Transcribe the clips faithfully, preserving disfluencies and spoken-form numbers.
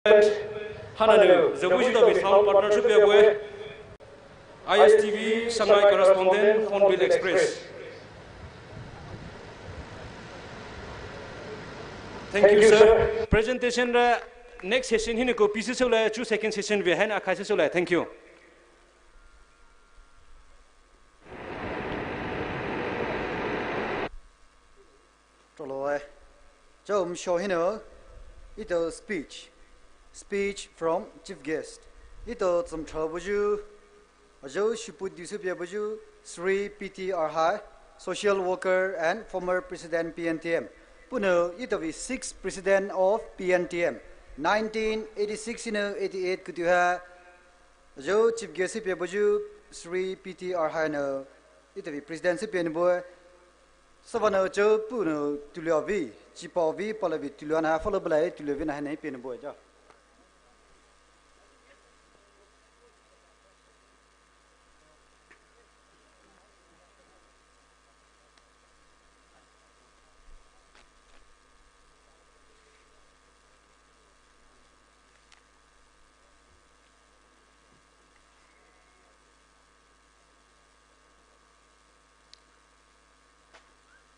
Hananü, Zabuji David Hall partnership ya boy. I S T V Shanghai correspondent, Hornbill Express. Thank you, sir. Presentation ra next session hinou ko pisi sola chu second session ve han akhai sola. Thank you. Tolo eh. Chom show hinou. Ito speech. Speech from chief guest. Ito tsumtho buju. Ajo shiput disu pia buju. Sri P T Arhai, social worker and former president P N T M. Punou ito vi sixth president of P N T M. Nineteen eighty-six hinou eighty-eight kutu ha. Ajo chief guest pia buju Sri P T Arhai nou ito vi president pia nou boy. Savana cho punou tulio vi, chipa vi, pala vi tulio na follow belai tulio vi na hane pia nou boy ja.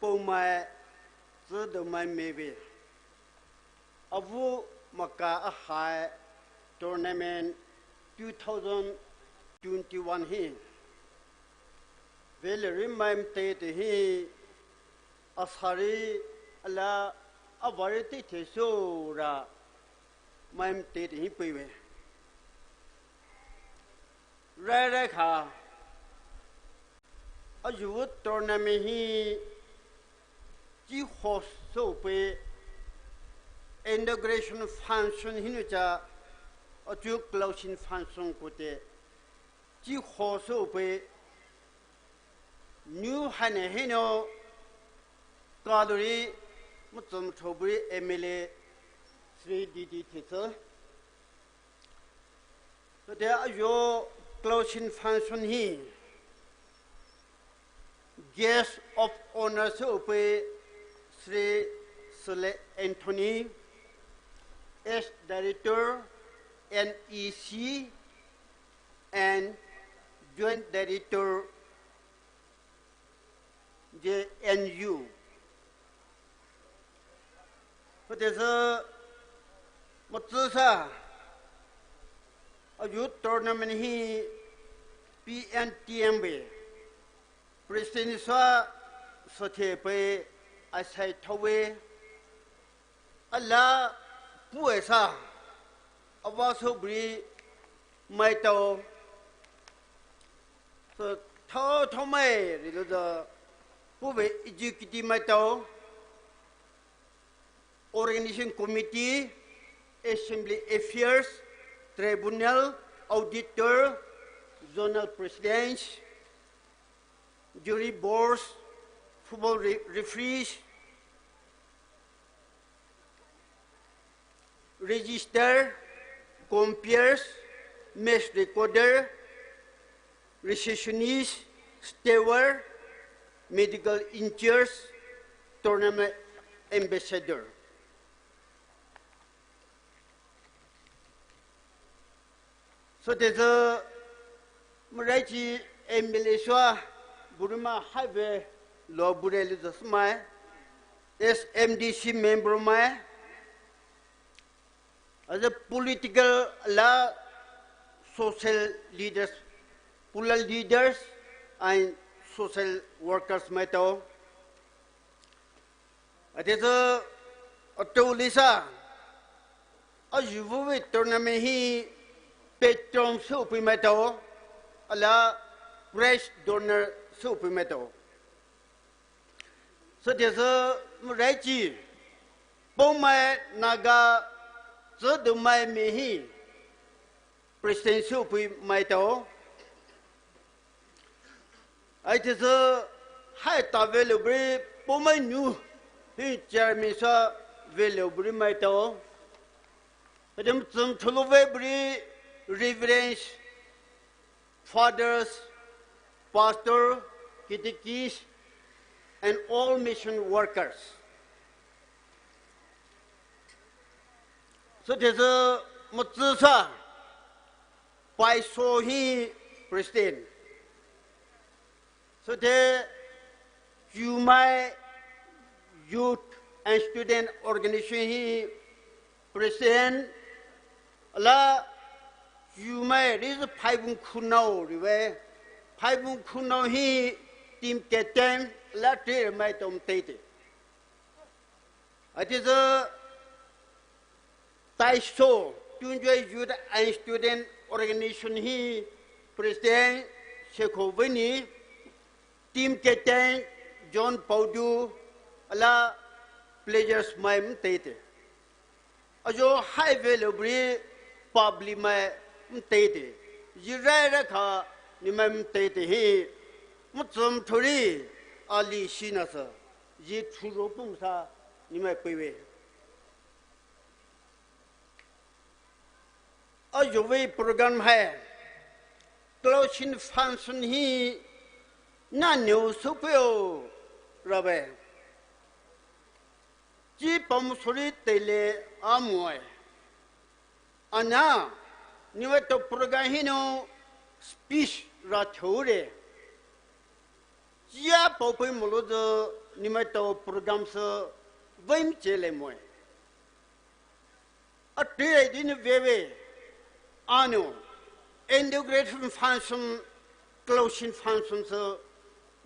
Poumai, tsüdoumai meve. Avu Maka Ahai tournament two thousand twenty-one hi. Veleri maimte te hi asari ala avari te te so ra maimte te hi puive. Rai rai kha. Ayu tournament hi chi host soupei inauguration function hinou cha achu closing function koute chi host soupei nu hane hinou kaduri mutum thobri M L A Sri D D Thetsa. Ade ayo closing function hi guest of honor soupei Sri Sule Anthony, S Director, N E C, and Joint Director, J N U. Pate sa matsasa a youth tournament hi P N T M be president sa sathe pe asai thawe. Ala puai sa ava sobri maitao. So thao thao mai rilo da puve executive maitao. Organization committee, assembly affairs, tribunal, auditor, zonal presidents, jury boards, football re-, referees, register, comperes, match recorder, receptionist, steward, medical in-charge, tournament ambassador. So there's a Marachi M L A swa Burma Highway lo bureli the smai S M D C member mai as a political la social leaders, pula leaders and social workers maitao. Atesa atolisa a yuvu tournament hi patron su pui maitao, ala prize donor su pui maitao. So there's a Marachi Poumai Naga Zedumai Mehi president su pui maitao. Aitesa hai ta velo bri Poumai nu hi chairman sa velo bri maitao. Adem tsum thulove bri reverends, fathers, pastor, catechists, and all mission workers. So there's a Matsüsa Paiso hi president. Süthai Jumai Youth and Student Organization hi president. Ala Jumai ri sü phaibung khunao riwe. Phaibung khunao hi team captain ala tri mai tom tete. Atisü Taiso Tungjoy Youth and Student Organization hi president Shekho Veni, team captain John Paudu, ala players mai mtete. Ajo hai vele bri public mai mtete. Jirai rakha ni mai mtete hi. Mutsum thuri ali shinasa. Ji thuro pumsa ni mai peiwe. Ajo vei program hai closing function hi na neu supeo rabe. Ji pam suri tele amoe. Ana, niwe to program hino speech ra thure. Jia pau pui mulu zu niwe to program sü vim chele moe. Atire dinu veve, ano, inauguration function, closing function sü,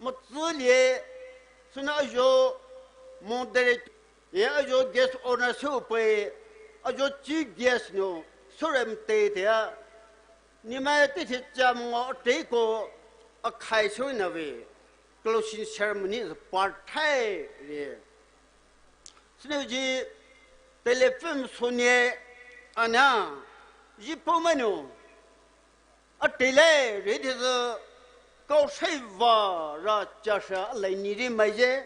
matsülie, süna ajo moderate, ye ajo guest honor sü pei, ajo chief guest no, sürem te te a, nimai te te cha mo te ko, akhai sü na ve, closing ceremony is part thai le. Süna ji telephone sonie ana ji pumanu atile ri de kau shai va ra cha sha alai ni ri mai je.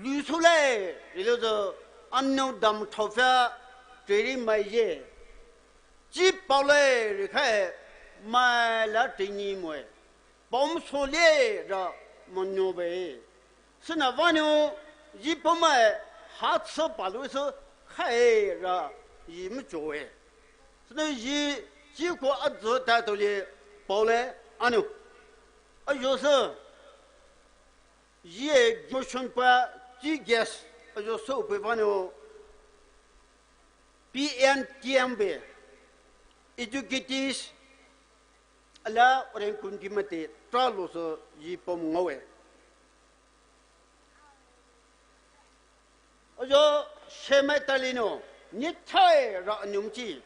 Lu su le ri lo zo anu dam thau fa tri ri mai je. Ji pau le ri khai mai la tri ni moe. Pom solie ra monyo be. Süna vanu ji pomai ha tsü palu sü khai ra ji mchoe. Süna ji ji ko azu ta to le paule anu. Ajo sü ji e motion pa ji gas ajo sü pe vanu P N T M be. Educatives ala oren kunti mate tra lo so ji pom ngawe. Ajo shemai talino ni thai ra nyumchi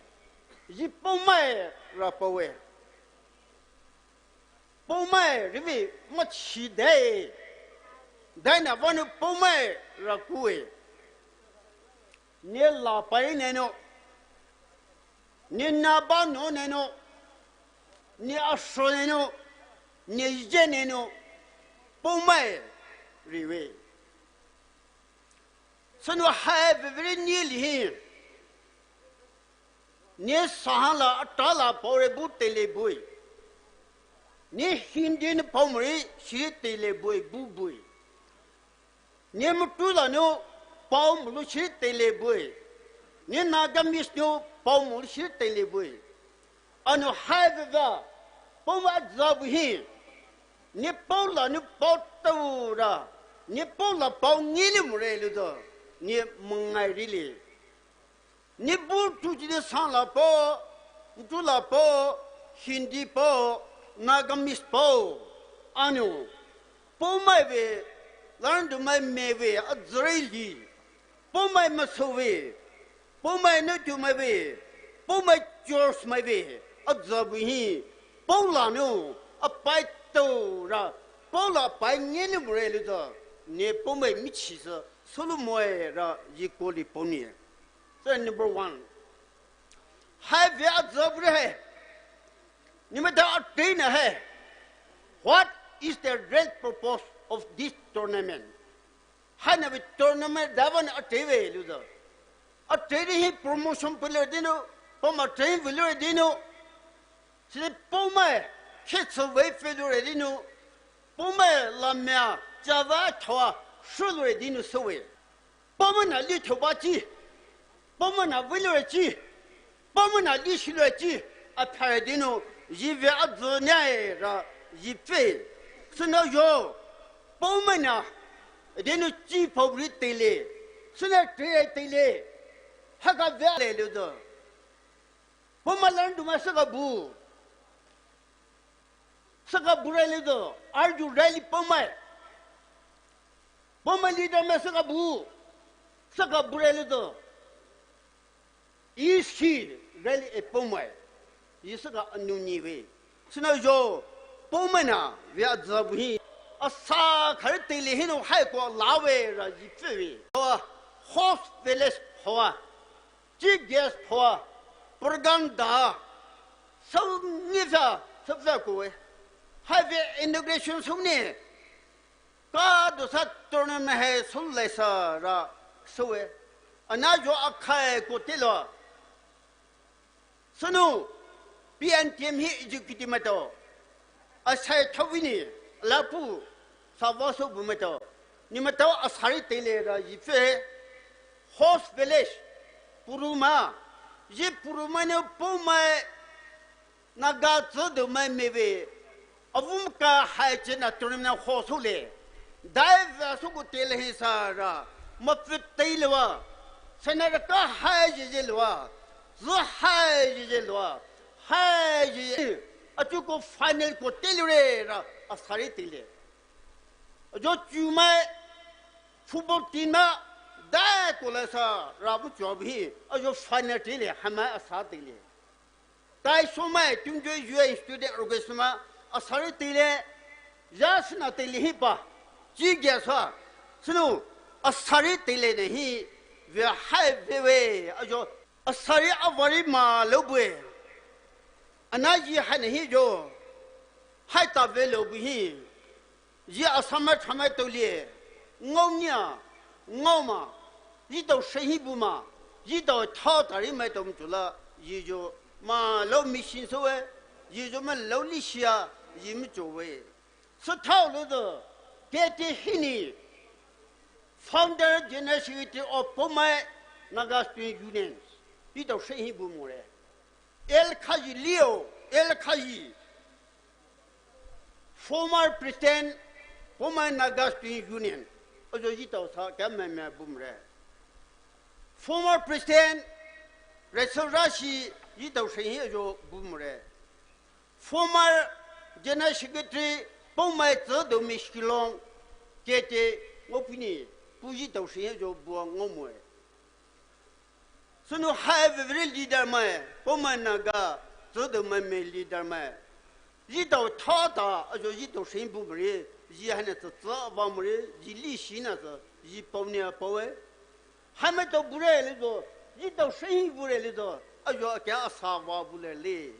ji pomai ra pawe. Pomai rivi machi dai. Dai na vanu pomai ra kuwe. Ni la pai neno, ni na ba no neno, ni asho neno, ni je neno, pomai riwe. Sanu hai viviri ni lihi. Ni sahala atala paure bu tele bui. Ni Hindi ni paumuri shiri tele bui bu bui. Ni mutula nu pau mulu shiri tele bui. Ni Nagamese nu pau mulu shiri tele bui. Anu hai viva pau ma za bu hi. Ni pau la nu pau tau ra. Ni pau la pau ngili mure lu do. Ni mungai rili. Ni bu tu ji de sang la po, tu la po, Hindi po, Nagamese po, anu, po mai ve, lan du mai me ve, a zre li, po mai ma so ve, po mai no tu mai ve, po mai church mai ve, a za bu hi, po la no, a pai to ra, po la pai nge ni bu re lu za, ne po mai mi chi sa, Solomon ra, yi ko li po ni. So number one. Hai ve a zop re hai. Ni ma da a train hai. What is the real purpose of this tournament? Hai na ve tournament da van a train ve lu da. A train hi promotion pe le dinu, po ma train ve le dinu. Sine po mai, khe tso ve fe lu re dinu. Po mai la mea, ja va thoa, shu lu re dinu so ve. Po mai na li thoba chi. Poumai na vei loure chi, Poumai na lishi loure chi, aphare dinou, zhivei azü nai ra, zhi pfü. Sünou yo, Poumai na, dinou chi pao buri teile, sünou tre teile, haka vei le louzü. Poumai lan dumai süka bu. Süka bure louzü, arju rally Poumai. Poumai leader mai süka bu. Süka bure louzü. Ishi rally e Poumai. Yi süka anu ni vei. Sünou yo, Poumai na, vei azü bu hi. Asa khare teile hinou hai ko la vei ra yi pfü vei. Hoa, host village hoa. Chief guest hoa, program da, sou ngi sa, sou sa ko e. Hai vei inauguration sou ne, ka do sa tournament hai sou lai sa ra, sou e. Ana yo akhai ko tilo. Sünou, P N T M hi executive maitao. Asai thawi ni, lapu, sava sou bu maitao. Ni maitao asari teile ra yi pfü. Host village, Puruma. Yi Puruma nou Poumai, Naga tsüdoumai mevei. Avum ka hai chi na tournament ho sou le. Dai vei sou ko teile hi sa ra. Mapfü teile wa. Sana ra ka hai ye ye lwa. Zü hai ye ye lwa. Hai ye ye. Achu ko final ko teile re ra. Asari teile. Ajo chumai football team na dai ko la sa ra bu cho bi. Ajo final teile hamai asa teile. Tai somai tungjo U N student organization ma asari teile, ya sina teile hi pa, chi gya sa, sünou asari teile ne hi, vei hai vei vei, ajo asari avari ma lou bue, ana yi hai ne hi jo, hai ta vei lou bu hi, Yi Assam mai thamai tao lie, ngao nia, ngao ma, yi tao sheng hi bu ma, yi tao thao tari mai tao mchu la, yi jo ma lou mission sou e, yi jo ma lou lishia, yi mchu we. Sü thao lou do, K T hi ni, Founder General Secretary of Poumai Naga Student Union, yi tao sheng hi bu mo re. L Khayi Leo, L Khayi. Former President, Poumai Naga Student Union, ajo yi tao sa kya mai mai bu mo re. Former President, Rachel Rashi, yi tao sheng hi ajo bu mo re. Former General Secretary, Poumai tsüdoumai Shillong, K T, ngao puni, pu yi tao sheng hi ajo bu ngao mo re. Sünou hai vei vei leader mai, Poumai Naga, tsüdoumai me leader mai. Yi tao thao ta, ajo yi tao sheng bu mo re, yi hai ne tsü tsü va mo re, yi lishi na tsü, yi pao nia pao e. Hai mai tao bu re le zo, yi tao sheng hi bu re le zo, ajo kya asa va bu le le.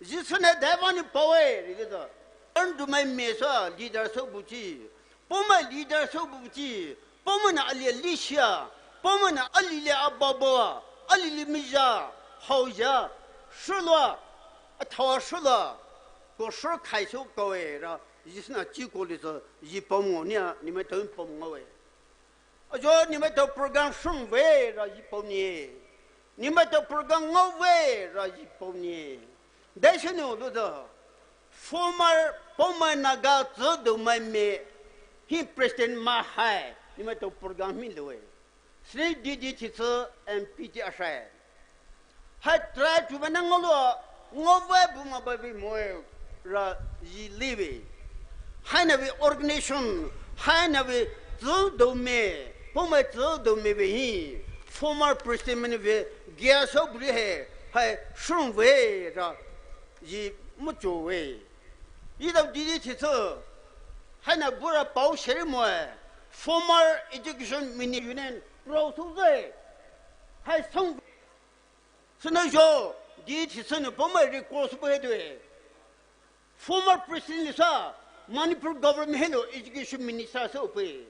Jisu ne dai vani pao e, rikida. An dumai me sa leader sou bu chi. Poumai leader sou bu chi. Poumai na ali lishia. Poumai na ali le ababa. Ali le mija. Haoja. Shulwa. Athawa shulwa. Ko shur khai sou kau e ra. Jisu na chi ko le sa. Yi pao mo nia. Ni mai tao pao mo we. Ajo ni mai tao program shun we ra yi pao ni. Ni mai tao program ngao we ra yi pao ni. Dai shi no do do. Former Poumai Naga tsüdoumai me hi president ma hai. Ni mai tao program mi lo we. Sri D D T C M P T Ashai. Hai try to bana ngolo, ngova bu ma ba bi mo ra yi live. Hai na bi organization, hai na bi tsüdoumai, Poumai tsüdoumai bi hi, former president mani bi, gya so bri hai, hai shun we ra yi mucho we. Yi dao D D T C, hai na bu ra pao sheri mo, former education mini union, pro su ze, hai song Süna yo, D T C nou Poumai request bu he due. Former president lisa, Manipur government helou education minister sou pe.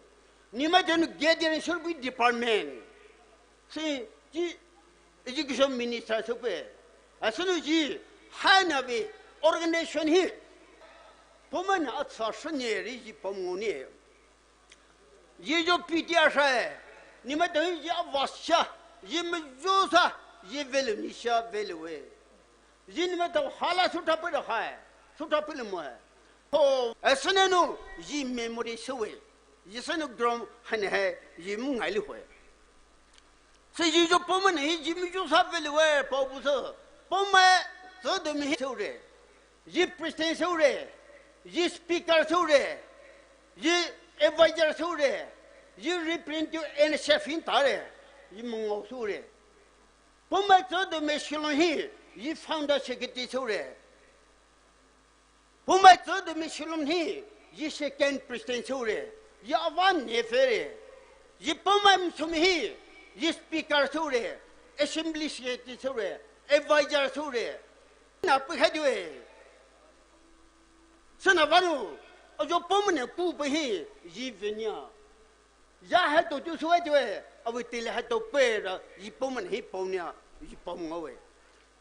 Ni mai tao nou gathering sou bi department. Si, ji education minister sou pe. Asünou ji, hai na bi organization hi. Poumai na atsa shanye ri ji pao mo ni. Yi jo P T Ashai, ni mai tao yi avasha, Yi muzho sa, yi value ni sha value we. Yi ni maitao hala sutra pele hai, sutra pele mo hai. Ho, eh, sünanou, yi memory sou we. Yi sünanou drum haina hai, yi mu ngai li hoe. Sü yi zho poumai na hi yi muzho sa value we, pao bu sü. Poumai, tsüdoumai hi soure. Yi president soure, yi speaker soure, yi advisor soure, yi representative and chef in tare, yi mangao soure. Poumai tsüdoumai shilom hi, yi founder secretary soure. Poumai tsüdoumai shilom hi, yi second president soure, yi ava ne fere. Yi poumai msum hi, yi speaker soure, assembly secretary soure, advisor soure. Na pei hai due. Süna vanou, ajo poumai ne ku pei hi, yi venia. Ya hai to tu sou hai due, avei tele hai to pei ra, yi poumai ne hi pao nia, yi pao ngao we.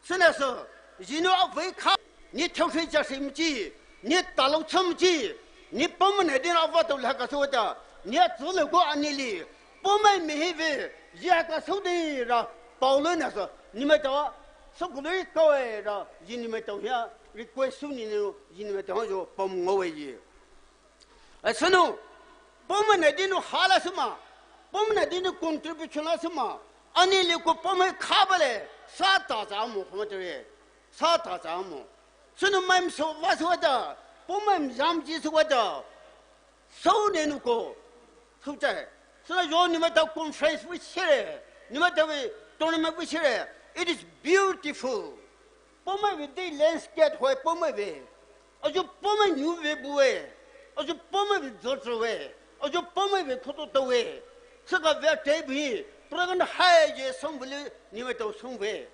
Süna sü, yi nou avei kha, ni thao shi ja shi mchi, ni talou cham chi, ni poumai ne dina ava to la ka sou ta, ni a tsü le ko ani li, poumai me hi ve, yi a ka sou de ra, pao le na sü, ni maitao, sou ku le ko e ra, yi ni maitao hia, request sou ni nou, yi ni maitao zho, pao ngao we yi. Eh, sünou, poumai na dinou hala sema, poumai na dinou contribution la sema, ani le ko poumai kha bale, sa ta sa mo, poumai tere, sa ta sa mo. Sünou mai msou va sou ta, poumai mzam ji sou ta, sou ne nou ko, sou chai. Süna zho ni maitao conference we share, ni maitao we tournament we share, it is beautiful. Poumai ve dei landscape hoe poumai ve. Ajo poumai nyu ve bu we. Ajo poumai ve zozo we. Ajo poumai ve koto to we. Süka ve te bi. Program hai je song ve le ni maitao song ve.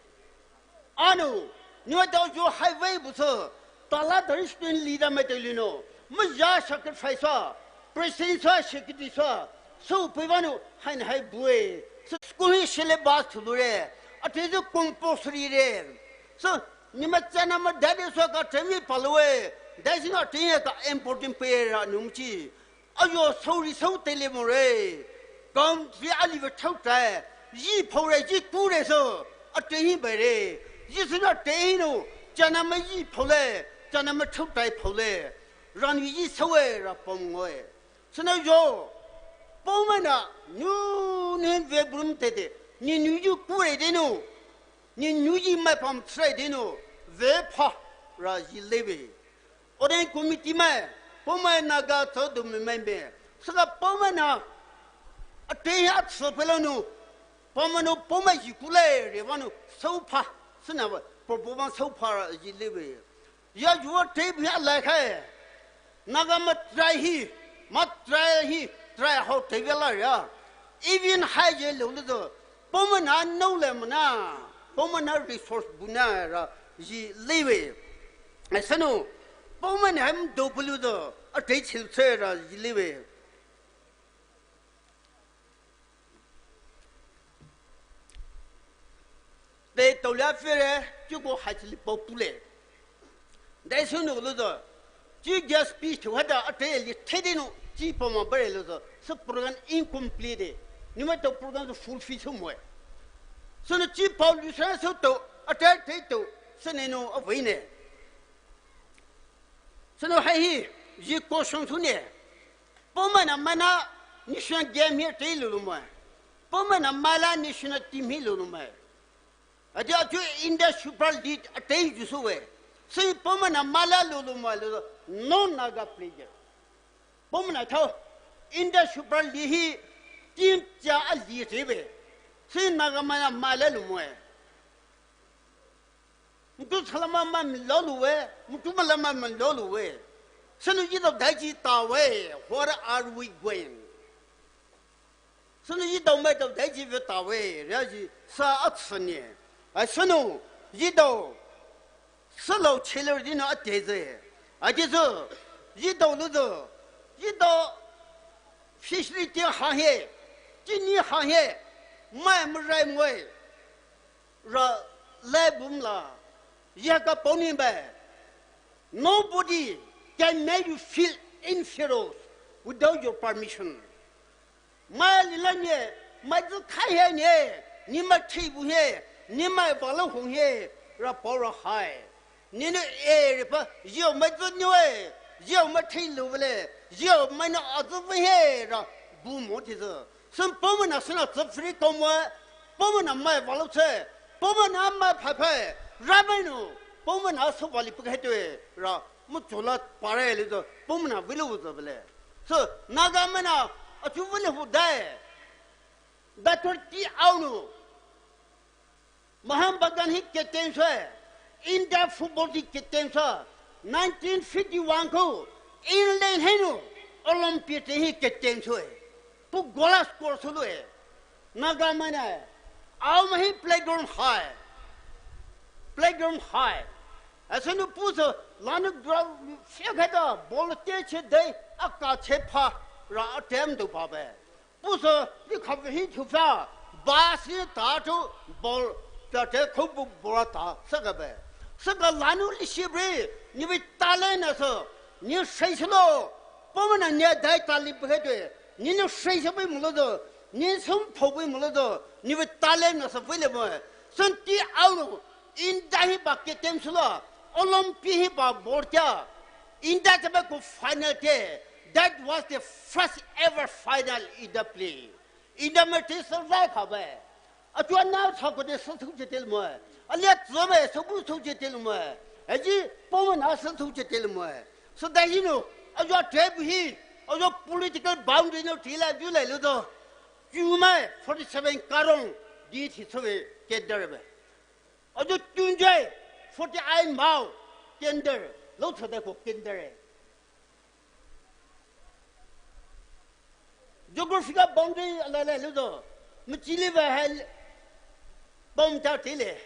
Anou, ni maitao zho hai ve bu sü. Tala dari student leader maitao linou. Maza sacrifice a. President sa, secretary sa. Sou pei vanou, hai na hai bu we. Sü school hi syllabus thulu re. Ate zho compulsory re. Sü Ni mai chana mai dade sou ka temi paloue. Dai sina tenya ka important pera numchi. Ayo, sorry, sou tele more. Kam fi ali ve thau tai. Yi phau re, yi tu re so. A te hi bai re. Yi sina te hi no. Chana mai yi phau le. Chana mai thau tai phau le. Ran yi sou e ra pom ngoe. Sina yo. Pom na. Nyu ni ve brum te te. Ni nyu yu ku re de no. Ni nyu yi mai pam tsai de no, ve pha ra yi lewe. Ode committee mai, pom mai na ga tso du me mai me. Saka pom mai na, a te ya tso pelo no, pom mai no, pom mai yi ku le, re wa no, so pha, sina wa, pom pom mai so pha ra yi lewe. Ya yuva te bia lai khai. Naga ma try hi, ma try hi, try hao te bia la ya. Even hai ye lo le do. Pom mai na no le ma na. Pom mai na resource bu na ra yi lewe. Ai sano. Pom mai na ham do bu lu do. A te chil che ra yi lewe. Te tau lia fere, ju ko hai chili pau pule. Dai su no lo zo. Ju gas pi tu hada a te li te de no, ji pau ma bare lo zo. Su program incomplete. Ni ma tau program zo fulfill su mo. Su no ji pau lu sa su tau, a te te tau, su ne no a vei ne. Su no hai hi, ji ko shong su ne. Pom mai na mai na national game hi a te lulu mo. Pom mai na mai la national team hi lulu mo. Ati atu India Super League a te ju su we. Si pom mai na mai la lulu mo lulu. No Naga player. Pom mai na thao. India Super League hi team cha a li te we. Si Naga mai na mai la lu mo. Mutu salama ma lo lu we, mutu malama ma lo lu we. Sanu yi dau dai ji ta we, where are we going? Sanu yi dau mai dau dai ji ve ta we, ria ji sa a tsani. Ai sanu yi dau, sa lo cheler di no a te ze. Ai ji zu, yi dau lu zu, yi dau fishery ti ha he, ji ni ha he, mai mu rai mu we. Ra lai bum la, ya ka poni bai. Nobody can make you feel inferior without your permission. Mai li la nye, mai zu khai he nye, Nenou mai thei bu hi, nenou mai valo hong hi, ra pao ra hai. Nenou e re pa, yao mai zü nou e, yao mai thei lu vele, yao mai na a zü ve hi, ra bu mo ti zü. Sün pao mai na sün a zü free ko mo e, pao mai na mai valo che, pao mai na mai phai phai, ra mai nou, pao mai na sü vali pe he tue, ra, mo chola pare le zü, pao mai na vilo zü vele. So, Naga mai na, a chu vele hu dai. Doctor T. Aung nou, Mahatma Gandhi hi captain sü, India football team captain sü, nineteen fifty-one ko, England hinou, Olympic team hi captain sü, pu goal score sü lu e, Naga mai na, Aung mai hi playground hai, playground hai, asünou pu sü, lanou ground, field khaida, ball te che dei, aka che pha, ra attempt do pha be. Pu sü, li khap hi thu pha, ba si ta thu, ball, ta te khou bu bora ta, saka be. Saka lanou li shi bre, ni ve talent na sü, ni shai sü lo, pao mai na ni dai talent pe he tue, ni nou shai sü be mo lo zü, ni sum phou be mo lo zü, ni ve talent na sü vele mo. Sün T. Aung nou, India hi ba captain sü la, Olympic hi ba ball tea, India te ba ko final te, that was the first ever final India play. India mai te sü zai kha be. A chu na sa ko te sü thu che te le mo. A le zü mai sü bu thu che te le mo. A ji pao mai na sü thu che te le mo. So da hinou, a yao te bu hi, a yao political boundary nou ti la ju le lu do. Ju mai forty-seven karong di thi sü ve ke der be. A zü tun jai, forty-eight mile, kender, lo chode ko kender e. Geographical boundary ala la lu do, machili va hal, bom ta tile,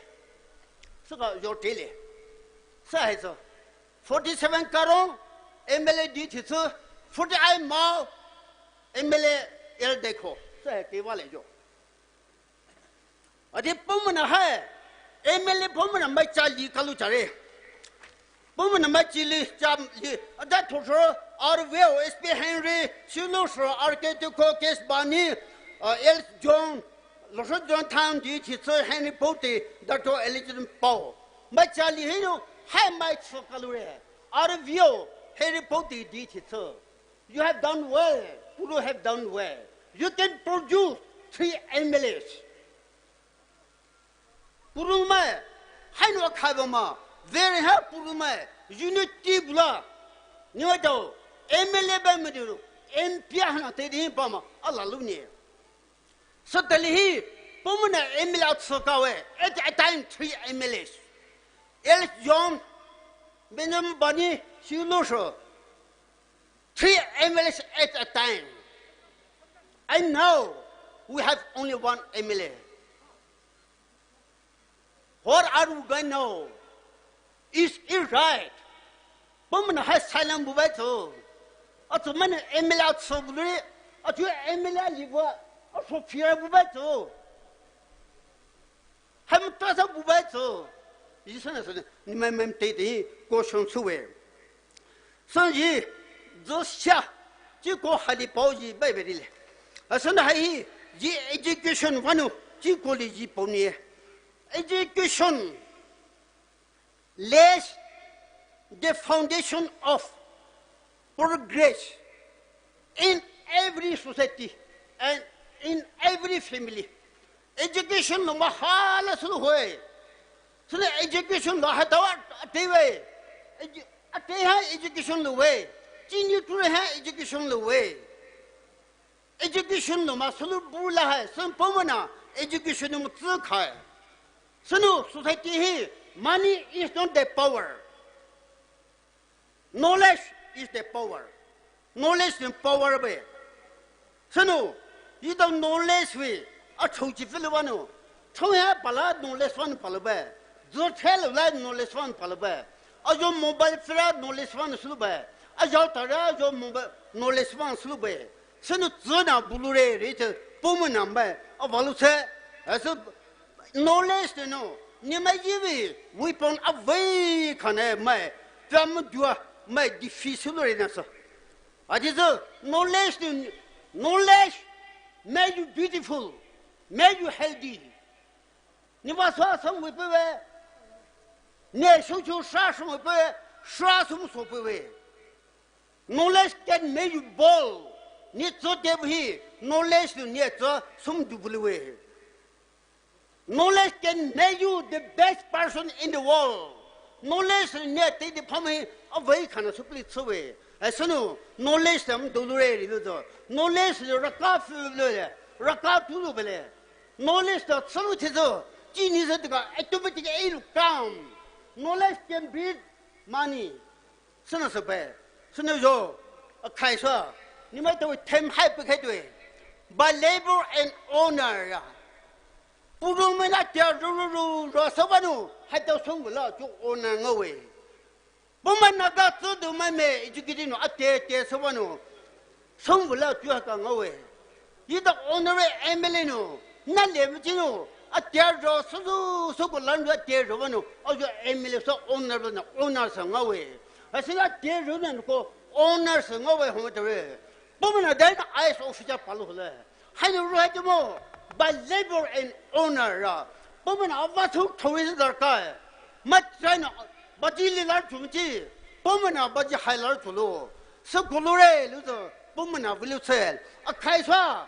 suka yo tile, sa hai so, forty-seven karong, M L A di thi sü, forty-eight mile, M L A el dekho, sa hai ke va le yo. Adi pao mai na hai, M L A pao mai na mai chali kalu chare. Pao mai na mai chili chali, ada thosho, R V O, S P Henry, Siulo sho, R K Tuko, Kes Bani, uh, L John, Losho John Town di thi sü Henry Poti, Doctor Elijah Pao. Mai chali hinou, hai mai sü kalu re. R V O, Henry Poti di thi sü. You have done well. Puru have done well. You can produce three M L As. Puru mai, hai nou khai ba ma, very ha Puru mai, unity bula. Ni wa dao, M L A ba ma diru, M P ha na te di pa ma, ala lu ni. Suddenly hi, pao mai na M L A tsuka we, at a time three M L As. L John, Benjamin Bani, Siulo sho. Three M L As at a time. And now, we have only one M L A. What are we going now? Is it right? Pao mai na hai silent bu bai to. A to mai na M L A to bu le. A to M L A li bu. A to fear bu bai to. Hai mo ta sa bu bai to. Yi sa na sa ni mai mai te te ko shon su we. San yi, zo sha, chi ko hali pao yi bai bai le. Asan hai yi, education vanu, chi ko li yi pao ni. Education lays the foundation of progress in every society and in every family. Education lo ma hala sulu hoi. Sulu education lo ha tawa ate we. Edu-, ate ha education lo we. Chini ture ha education lo we. Education lo ma sulu bula hai. Sun pao mai na education mo tsu khai. Sunu society hi money is not the power. Knowledge is the power. Knowledge is power be. Sunu, yi dao knowledge we, a chou chi feel vanu. Chou ya pala knowledge vanu pala be. Zo chel la knowledge vanu pala be. A yo mobile phone knowledge vanu sulu be. A yo tara yo mobile knowledge vanu sulu be. Sunu zuna bulu re re che pao mai na be. A valu che. Asu Knowledge te no, ni mai yi we weapon a vei kane mai, pam dua mai defeat sulu re na so. Adi so, knowledge te, knowledge make you beautiful, make you healthy. Ne vah sou sümvei pewe. Ne shoucho sha sümvei pewe. Sha sümvei sou pewe. Knowledge can make you bold. Ne tsü tebu hi knowledge nou ne tsü sümvei du buluwe. Knowledge can make you the best person in the world. Knowledge nou ne teidei phami avei khana sü pli tsüwe. Haisünou knowledge tam doloure ri luzo. Knowledge nou raka fü lule, raka tu lu bele. Knowledge nou tsülu thezo. Chini zedega automatic ei lu kam. Knowledge can bring money. Sünou süpe, sünou yo, akhai sou, ne maitao theme hai pekhaitoue. By labor and honor ya. Purong mena tia ru ru ru ru sou vanou, haitao sümvei la chu honor ngaowe. Puhmai Naga tsüdu maimai educated nou ate te sou vanou. Sümvei la chu haka ngaowe. Etao honorary M L A nou, na le machino, atia ro süzü süko lan ro atia ro vanou, ayo M L A sou honorary nou, honor sou ngaowe. Haisüla atia ro nou ko honor sou ngaowe home tare. Puhmai na dai na I S officer palu hole. Haina ro hai tumo, by labor and honor ra. Puhmai na ava sou thori darkha. Matsai na, baji li lar chumchi. Puhmai na baji hai lar chulo. Sükulu re luzo, puhmai na velu tsel. Akhai sou,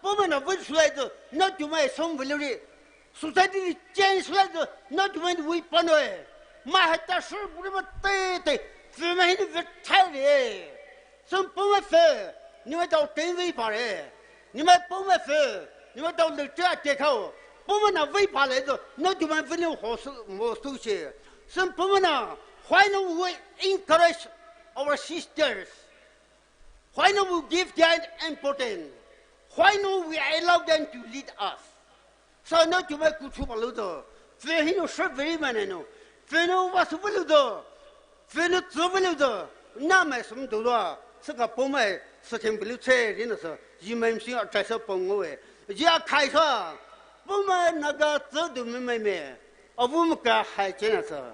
puhmai na velu sulai zo, na tumai sümvei lu ri. Society li change sulai zo, na tumai vei panoe. Mai haita sür buri ma te te, fü mai hi vei thai re. Süm puhmai fü, ne maitao tenvei pare. Ne mai puhmai fü, ne maitao le tia te khao. Puhmai na vei pale zo, na tumai vei ne ho su, mo su che. Süm puhmai na, why no we encourage our sisters? Why no we give them important? Why no we allow them to lead us? Sou na tumai kuchu palu zo. Fü hinou sü vei mane nou. Fü nou vah sou velu zo. Fü nou tsü velu zo. Na mai sümvei du lo. Süka puhmai sükhen velu che ri nou sou. Ji mai msi a chai sou pong ngoe. Ji akhai sou. Puhmai Naga tsüdu maimai me. Avu maka hai che na sou.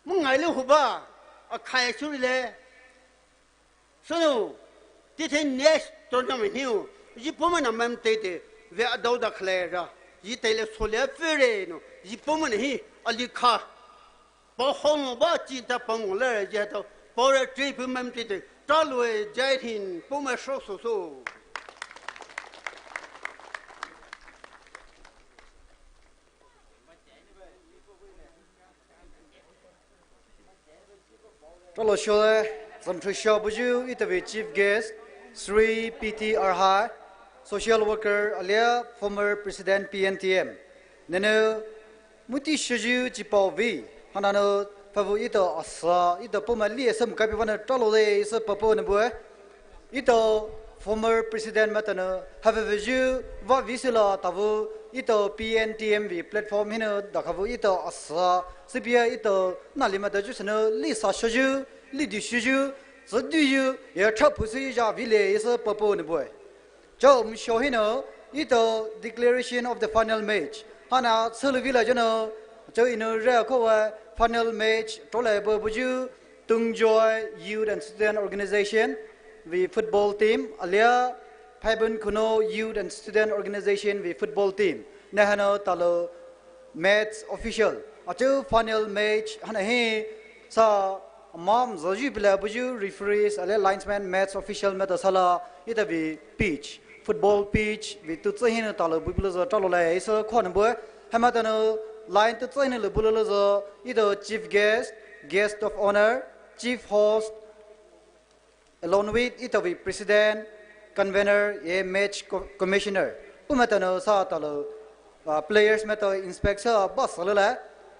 Mungai le huba, akhai suri le. Sünou, tithe next tournament hiu, ji puhmai na mam te te, ve adau da khle ra, ji te le sole fere nou, ji puhmai na hi, ali kha. Pa hong ba chi ta pang le, ji ta, pa re tri pu mam te te, ta lue, Jai Hind, puhmai sou sou sou. Talo shole, Zam Three Sha buyu, itavi Chief Guest, Shri P T Arhai, Social Worker, alia former President P N T M. Nene, muti shuyu chipao vi, hanano, pavu ito asa, ito puma li esam kapi vana talo le, isa papo ne bue. Ito former president maitao nou, haveveyu, va visila tavu, ito P N T M vei platform hinou, dakhavu ito asa, sipia ito, nali maitao ju sünou, li sa shoyu, li di shoyu, zü diyu, ya thapu si ya vile, isa papo ne bue. Chou msho hinou, ito declaration of the final match. Hana, sulu vila jono, chou inu re kowa, final match, tole bo buju, Tungjoy Youth and Student Organization vei football team, alia Phaibun Khunou Youth and Student Organization vei football team. Nehano talo match official. Achu final match hana hi sa mam zaji bila buju referees alia linesman match official maitao sala itavi pitch. Football pitch, vei tu tsü hinou talo bubilo zo talo lai, isa khon bue, hamaitao nou line tu tsü hinou lo bulo zo, ito chief guest, guest of honor, chief host, along with ito vei president, convener, ye match co-, commissioner. Pumaitao nou sa talo, ah, players maitao inspect sa ba sa lo lai.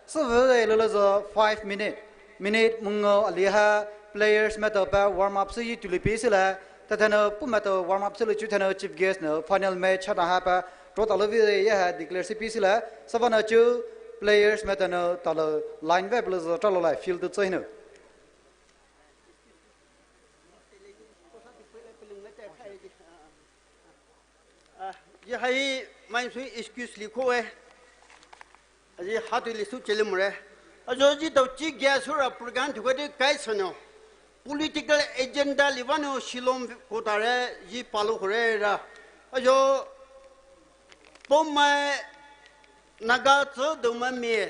Sa vei lo zo five minute. Minute mungo aliha players maitao pa warm up sa yi tuli pi sila. Tatano pumaitao warm up sila chutano chief guest nou final match hana ha pa. Tro talo vei ya ha declare si pi sila. Savana chu players maitao nou talo line vei pala zo talo lai field tu tsü hinou. Ah, ji hai mai sui excuse li kowe. Aji hatu li su chele mure. Ajo ji tao chi gya sura program thuka de kai sono. Political agenda li vano Shillong kotare ji palo kore ra. Ajo pomai Naga tsü duma mi,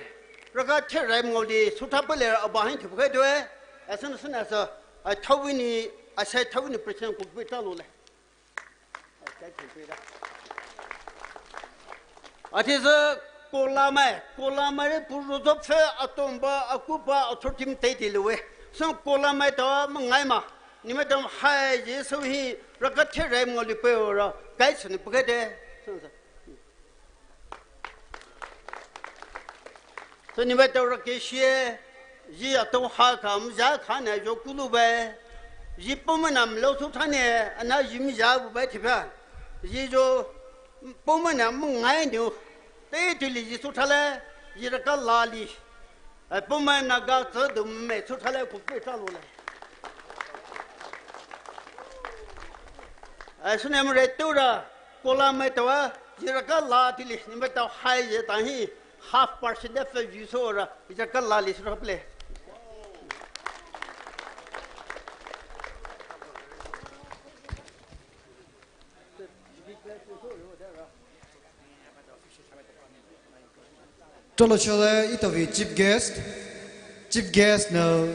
raka therai mngoli sutha pele aba hin thibu khai due. Asan sun asa, a thawini, asai thawini percent kukbi ta lule. Athizü kolamai, kolamai re puru zopfe atomba akupa authority mtei ti lue. Sun kolamai ta mngai ma, ni madam hai je so hi raka therai mngoli pe ora, kai suni pukede. Sun sa. Suni ba tau rake shie, ji atong ha kam ja kha na jo kulu bai. Ji poma nam lo su thane, ana ji mi ja bu bai thiba. Ji jo poma nam ngai nu. Te tu li ji su thale, ji raka la li. Ai poma na ga tsa du me su thale ku pe ta lo le. Ai suni mo re tu ra. Kolamai tawa, ji raka la tili, ni mai tau hai je ta hi, half percent de fe ji so ra, ji raka la li so ra ple. Tolo chole ito vi chief guest, chief guest no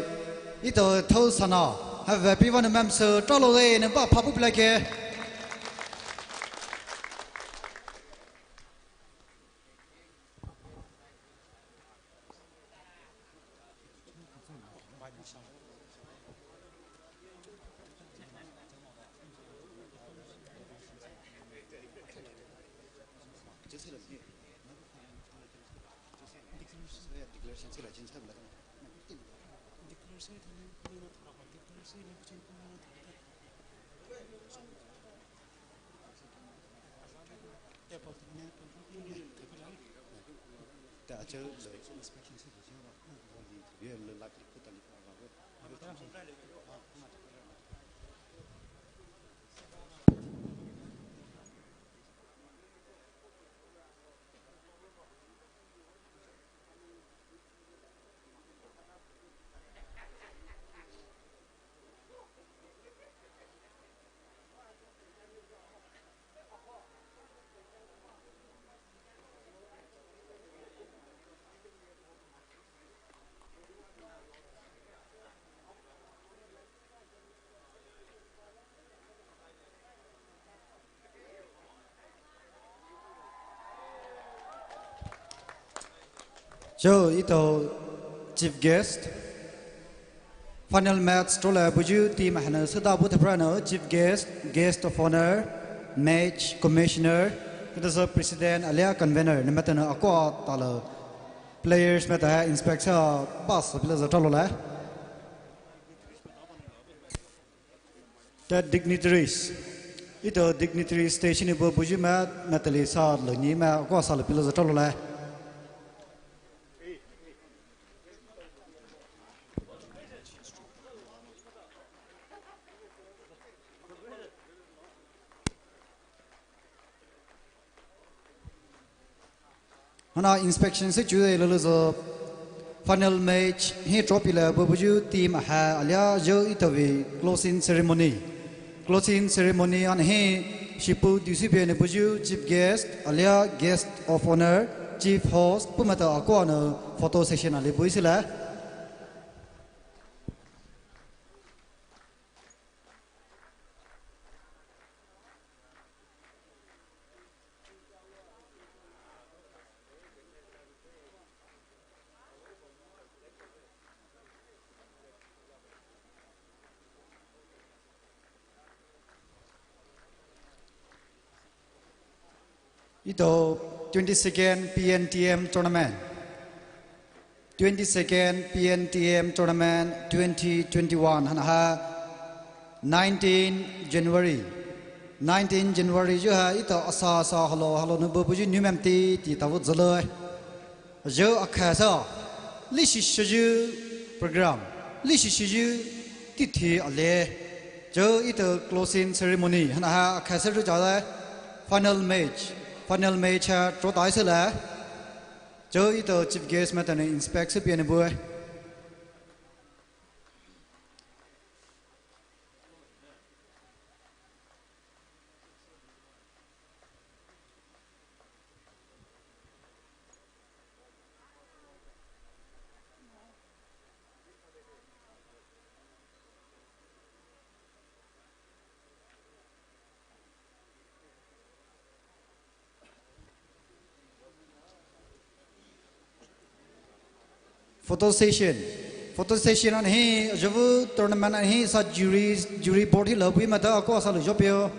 ito thou sana, have a piva no mem so tolo le ne ba papu plake. So, ito chief guest, final match tole buju team hana sada bu thapra no chief guest, guest of honor, match commissioner, kata sa president alia convener, ne mata no akwa talo players mata inspect sa bas pila za talo la. The dignitaries. Ito dignitaries station ibo buji ma, matali sa lo ni ma, ko sa lo pilo za tolo la. Hana inspection se chu de lolo zo final match hi trophy la bubuju team ha alia jo itovi closing ceremony. Closing ceremony an hi shipu D C B ne buju chief guest alia guest of honor, chief host pumata akwa no photo session ali buisila. Ito twenty-second P N T M tournament. Twenty-second P N T M tournament twenty twenty-one hana ha nineteen January. Nineteen January ju ha ito asa asa halo halo nu bubuju nu mem ti ti tavu zalo. Jo akhasa, lishishoju program, lishishoju tithi ale. Jo ito closing ceremony, hana ha akhasa ju jale, final match, final match ha trotai sele. Jo ito chief guest matane inspect se piane bue. Photo session. Photo session ana hi, ajavei tournament ana hi sa jury, jury board hi la bui mata ako sa lu jopyo.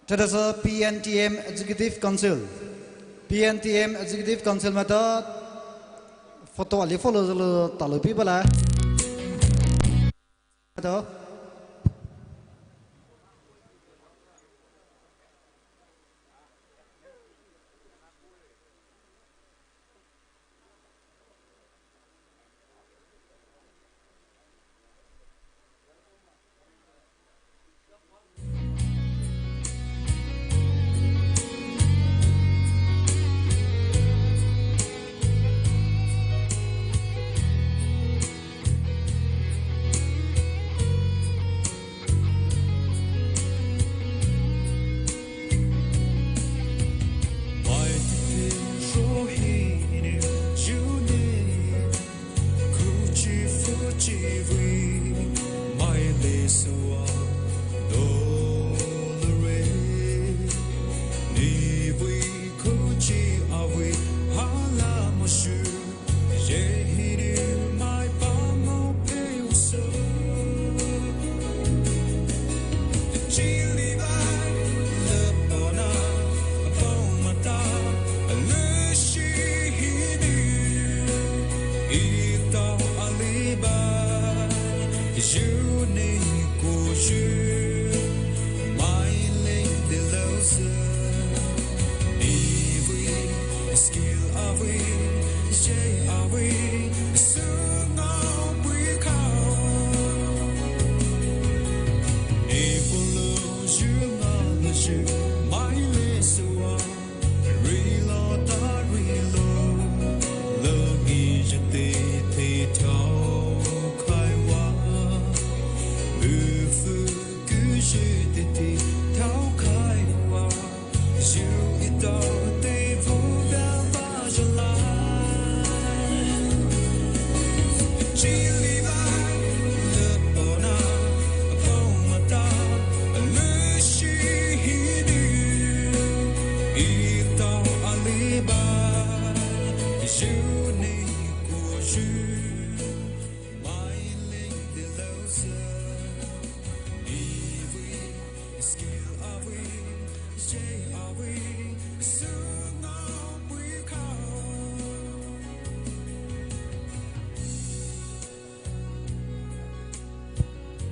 Tada sa P N T M Executive Council. P N T M Executive Council mata photo ali follow lo talo pi bala. Tada.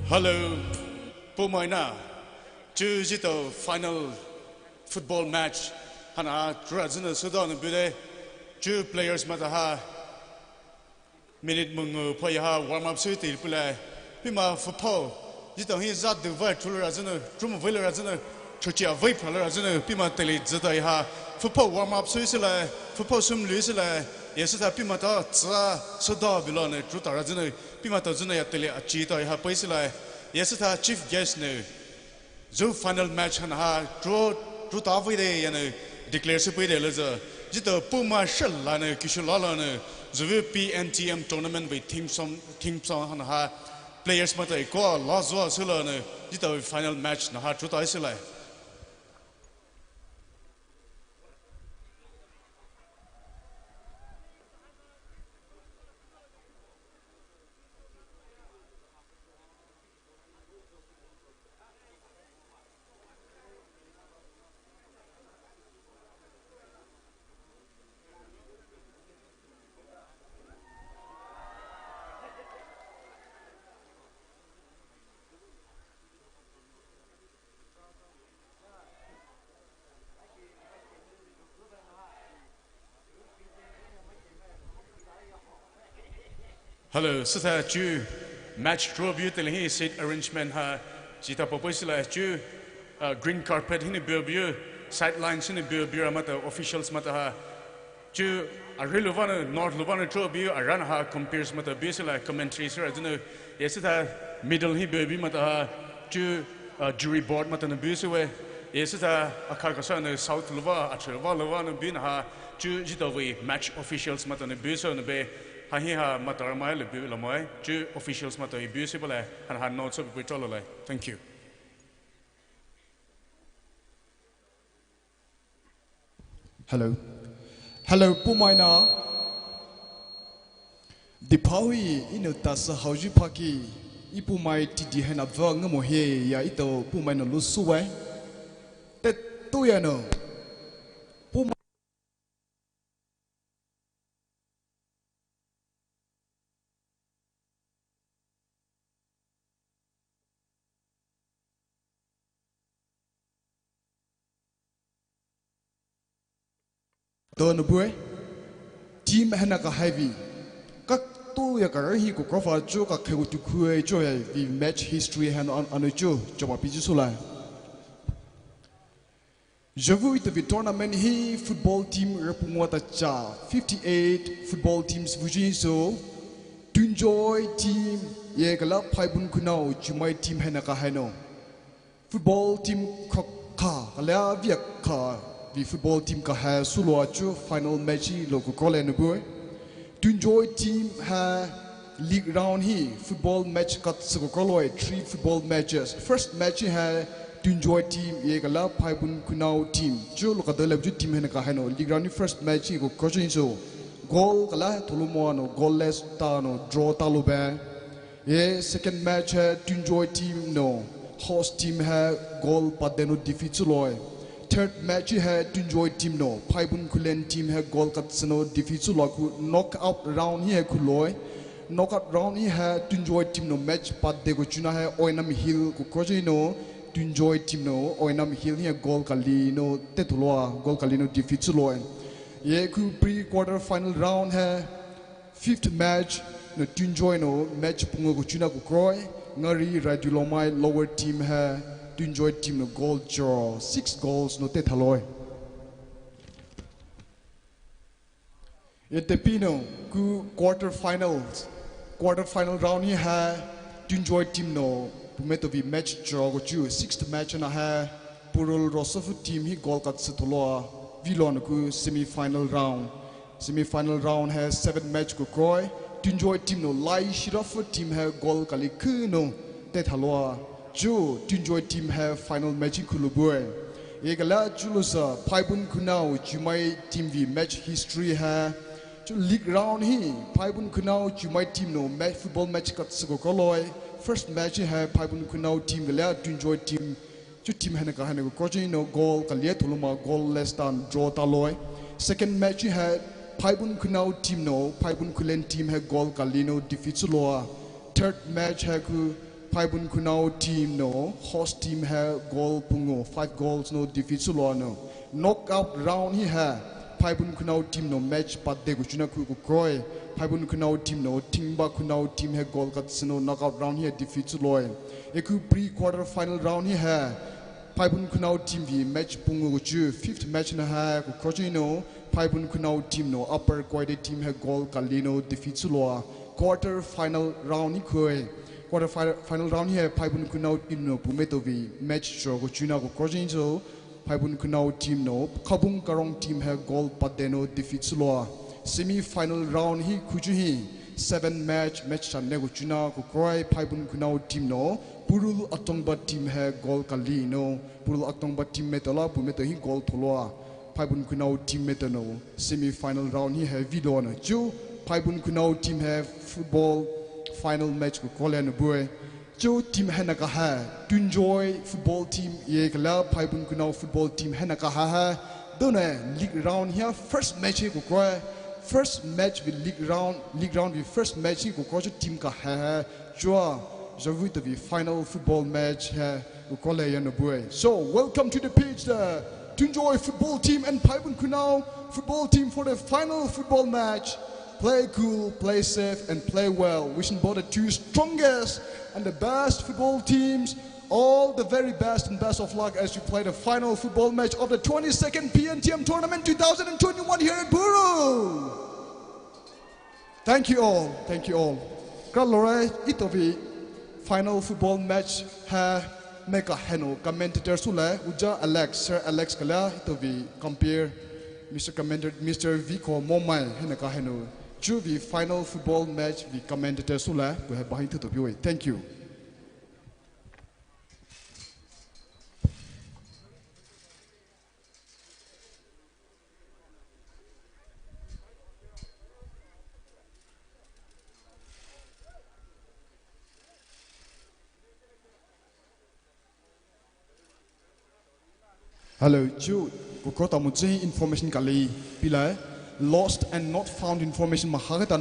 Hello, Poumai na, chu zhitao final football match hana chu rajana sudo na bude, chu players mata ha minute mungu pho yaha warm up sui ti pulai. Pima phupho zhitao hi zat du vai chu rajana, chu mu vai rajana, chuchi a vai phala rajana, pima teli zhitao yaha phupho warm up sui silai, phupho sum lui silai. Yesita pima ta tsa sudo bilo ne chu ta rajana, pima ta zhana ya teli a chi ta yaha pai silai. Yesita chief guest ne. Zhu final match hana ha, chu, chu ta vei de ya ne declare se pei de le zhe. Zhitao Poumai shela ne, kishu la la ne, zhu vei P N T M tournament vei team song, team song hana ha, players mata iko la zua se la ne, zhitao final match na ha, chu ta se la. Hello, sita chu match draw biu tele hi seat arrangement ha, zhitao papa sila chu, uh, green carpet hi ni biu biu, sidelines hi ni biu biu mata officials mata ha. Chu, a ri luva ne, north luva ne chu biu, a ran ha, compere mata biu sila commentary sira zunu, yesita middle hi biu biu mata ha, chu, uh, jury board mata ne biu siwe, yesita akha kasa ne south luva, a chu luva luva ne biu na ha, chu zhitao vei match officials mata ne biu so ne be, ha hi ha mata ramai le biu lamai, chu officials mata biu si bala, han ha no so biu tolo lai. Thank you. Hello. Hello, Poumai na. Diphaohi inou tasa haoyu phaki, ipuomai tidi haina va ngamohe ya etao puomai nou lusouwe. Tetoya nou. Puomai Tao nou bue. Team haina kahai vei. Katoya karaohi kukropha cho kakhai tukhue cho hai vei match history hanou an-, anou cho choba piji soulai. Zhovu etao vei tournament hi football team repu ngua tacha fifty-eight football teams vuzhi sou. Tunjoy team ye kala Phaibung Khunao Chumai team haina kahai nou. Football team kha, kha, kala via kha, vei football team kahai souloua cho final match hi lo kukro le nou bue. Tunjoy team ha league round hi football match katsü kukro loue, three football matches. First match hi ha Tunjoy team ye kala Phaibung Khunao team. Cho lo kadele cho team haina kahai nou. League round hi first match hi kukro cho sou. Goal kala tholomoa nou, goalless ta nou, draw talo be. Ye second match ha Tunjoy team nou, host team ha goal pade nou defeat souloue. Third match ha Tunjoy team nou, Phaibung Khullen team ha goal katsü nou defeat souloua ku knockout round hi ha kuloue. Knockout round hi ha Tunjoy team nou match pade kuchuna ha Oinam Hill kukro cho nou, Tunjoy team nou Oinam Hill hi ha goal kali nou tetholoua, goal kali nou defeat souloue. Ye ku pre quarter final round ha fifth match nou Tunjoy nou match pungu kuchuna kukroe, ngari Radulomai lower team ha Tunjoy team nou goal choro, six goals nou tethaloue. Ye tepi nou ku quarter finals, quarter final round hi ha Tunjoy team nou pumeitao vei match choro kuchu, sixth match na ha Purul Rosofu team hi goal katsü tholoua veiloua nou ku semi final round. Semi final round ha seven match kukroe. Tunjoy team nou Lai Shirafu team ha goal kali khu nou tethaloua cho Tunjoy team ha final match hi khulo bue. Ye kala chulosa Phaibung Khunao Chumai team vei match history ha cho league round hi Phaibung Khunao Chumai team nou ma-, football match katsü kukro loue. First match hi ha Phaibung Khunao team kala Tunjoy team cho team haina kahai nou kukro cho nou goal kali tholomoa goalless ta draw taloue. Second match hi ha Phaibung Khunao team nou Phaibung Khullen team ha goal kali nou defeat souloua. Third match ha ku Phaibung Khunao team nou host team ha goal pungu, five goals nou defeat souloua nou. Knockout round hi ha Phaibung Khunao team nou match pade kuchuna ku kukroe. Phaibung Khunao team nou Thingba Khunao team ha goal katsü nou knockout round hi ha defeat souloue. Ye ku pre quarter final round hi ha Phaibung Khunao team vei match pungu kuchu, fifth match na ha kukro cho nou Phaibung Khunao team nou Upper Koide team ha goal kali nou defeat souloua quarter final round hi khuoe. Quarter fi-, final round hi ha Phaibung Khunao team nou pumeitao vei match choro kuchuna kukro cho sou. Phaibung Khunao team nou Khabung Karong team ha goal pade nou defeat souloua. Semi final round hi khuchu hi seven match, match chane kuchuna kukroe. Phaibung Khunao team nou Purul Atongba team ha goal kali nou, Purul Atongba team meitao la pumeitao hi goal tholoua Phaibung Khunao team meitao nou semi final round hi ha veiloua nou cho Phaibung Khunao team ha football final match kukro le nou bue. Cho team haina kahai Tunjoy football team ye kala Phaibung Khunao football team haina kahai ha. Donou league round hi ha first match hi kukroe. First match vei league round, league round vei first match hi kukro cho team kahai ha. Choa, zhovu etao vei final football match ha kukro le ya nou bue. So, welcome to the pitch, the Tunjoy football team and Phaibung Khunao football team for the final football match. Play cool, play safe, and play well. Wishing both the two strongest and the best football teams all the very best and best of luck as you play the final football match of the twenty-second P N T M tournament two thousand twenty-one here at Purul. Thank you all. Thank you all. Kra lore etao vei final football match ha meka hanou commentator soulai, Uja Alex, Sir Alex kala etao vei compere, Mister Commentator, Mister Viko Momai haina kahai nou cho vei final football match vei commentator soulai, ku ha bahin thuto biwe. Thank you. Hello, chuo kukho tamoyu information kali peilai. Lost and not found information mai hake ta